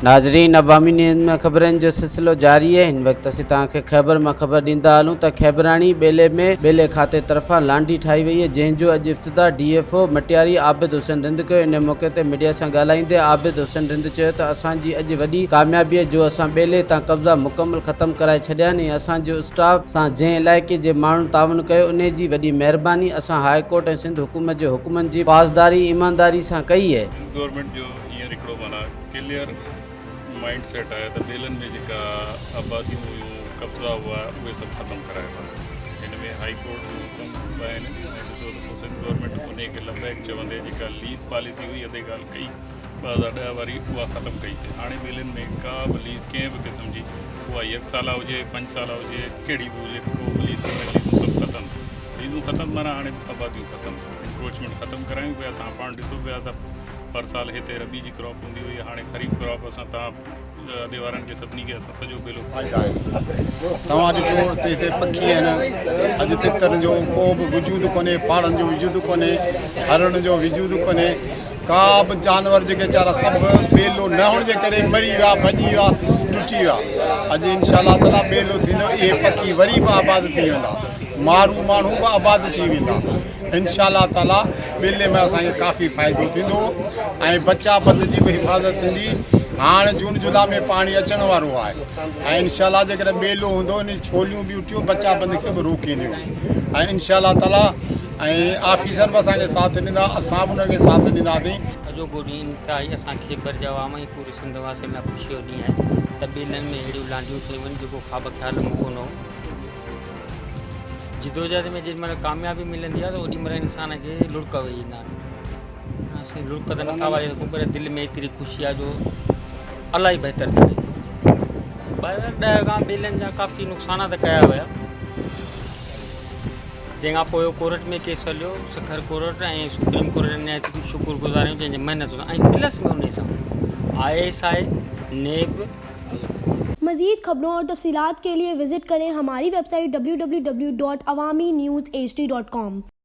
ناظرين عوامي نيوز ۾ خبرن جو سلسلو جاري آهي هن وقت اسين توهان کي خيبر مان خبر ڏيندا هلون ته خيبراڻي ٻيلي ۾ ٻيلي کاتي طرفان لانڍي ٺاهي وئي آهي جنهن جو اڄ افتتاح D F O Matiari Abid Hussain Rind ڪيو ان موقعي تي ميڊيا سان ڳالهائيندي عابد حسين رند چيو ته اسان جي اڄ وڏي ڪاميابي جو اسان ٻيلي تان قبضا مڪمل ختم ڪرائي ڇڏيا آهن ۽ اسان جو اسٽاف سان جنهن علائقي جي ماڻهن تعاون ڪيو انهي جي وڏي مهرباني اسان هاء ڪورٽ ۽ سنڌ حڪومت جي حڪمن جي پاسداري ايمانداري سان ڪئي آهي. سنڌ گورنمينٽ جو هينئر هڪڙو معنيٰ ڪليئر مائنڊ سيٽ آهي ته ٻيلن ۾ جيڪا آباديون هيون قبضا هئا اهي سڀ ختم ڪرايا وڃن هن ۾ هائي ڪورٽ جو حڪم به آهن ۽ ڏسو ته پوء سنڌ گورنمينٽ انهي کي لبيڪ چوندي جيڪا ليز پاليسي هئي ادي ڳالهه ڪئي 2010 واري اها ختم ڪئي سي هاڻي ٻيلن ۾ ڪا به ليز ڪنهن به قسم جي اها يڪ سالا هجي پنج سالا هجي ڪهڙي به هجي ڪو به ليز نه ليزون سڀ ختم ليزون ختم معنيٰ هاڻي آباديون ختم انڪروچمينٽ ختم ڪرايون پيا تان پاڻ ڏسو پيا ته پر سال هتي ربيع جي ڪراپ هوندي هئي هاڻي خريف ڪراپ اسان تان ادي وارن کي سڀني کي اسان سڄو ٻيلو فائدا آهن توهان ڏٺو ته هتي پکي آهن اڄ تترن جو ڪو به وجود ڪونهي ڦاڙن جو وجود ڪونهي هرڻ جو وجود ڪونهي ڪا به جانور جيڪي ويچارا سڀ ٻيلو نه هئڻ جي ڪري مري ويا ڀڄي ويا ٽٽي ويا اڄ انشاء الله تعالي ٻيلو ٿيندو اهي پکي وري به آباد ٿي ويندا مارو ماڻهو به آباد ٿي ويندا انشاء الله تعالي ٻيلي ۾ اسان کي ڪافي فائدو ٿيندو ۽ بچا بند جي به حفاظت ٿيندي هاڻ جون جولاء ۾ پاڻي اچڻ وارو آهي ۽ انشاء الله جيڪڏهن ٻيلو هوندو ان ڇوليون ٻيوٽيون بچا بند کي به روڪينديون ۽ انشاء الله تعالي ۽ آفيسر به اسان کي ساٿ ڏيندا اسان به انهن کي ساٿ ڏينداسين. اڄوڪو ڏينهن انتهائي اسان کيبر جا عوام ۽ پوري سنڌ واسين لاء خوشي جو ڏينهن آهي ته ٻيلن ۾ اهڙيون لانڍيون ٺهيون آهن جيڪو خواب خيال ۾ ڪونه هو. جدوجهد ۾ جيڏي مهل ڪاميابي ملندي آهي ته اوڏي مهل انسان کي لڙڪ وهي ايندا آهن اسين لڙڪ ته نٿا واري سگهون پر دل ۾ ايتري خوشي آهي جو الاهي بهتر ٿي وئي 2010 کان ٻيلن جا ڪافي نقصانات ڪيا ويا جنهن کان پوء ڪورٽ ۾ ڪيس هليو سکر ڪورٽ ۽ سپريم ڪورٽ نهايت شڪر گذار آهيون جنهن جي محنت ۽ پلس ۾ ان سان I S I NAB مزيد خبرون اور تفصيلات ڪي لئي وزٽ ڪرين ھماري website www.awamiNewsHD.com.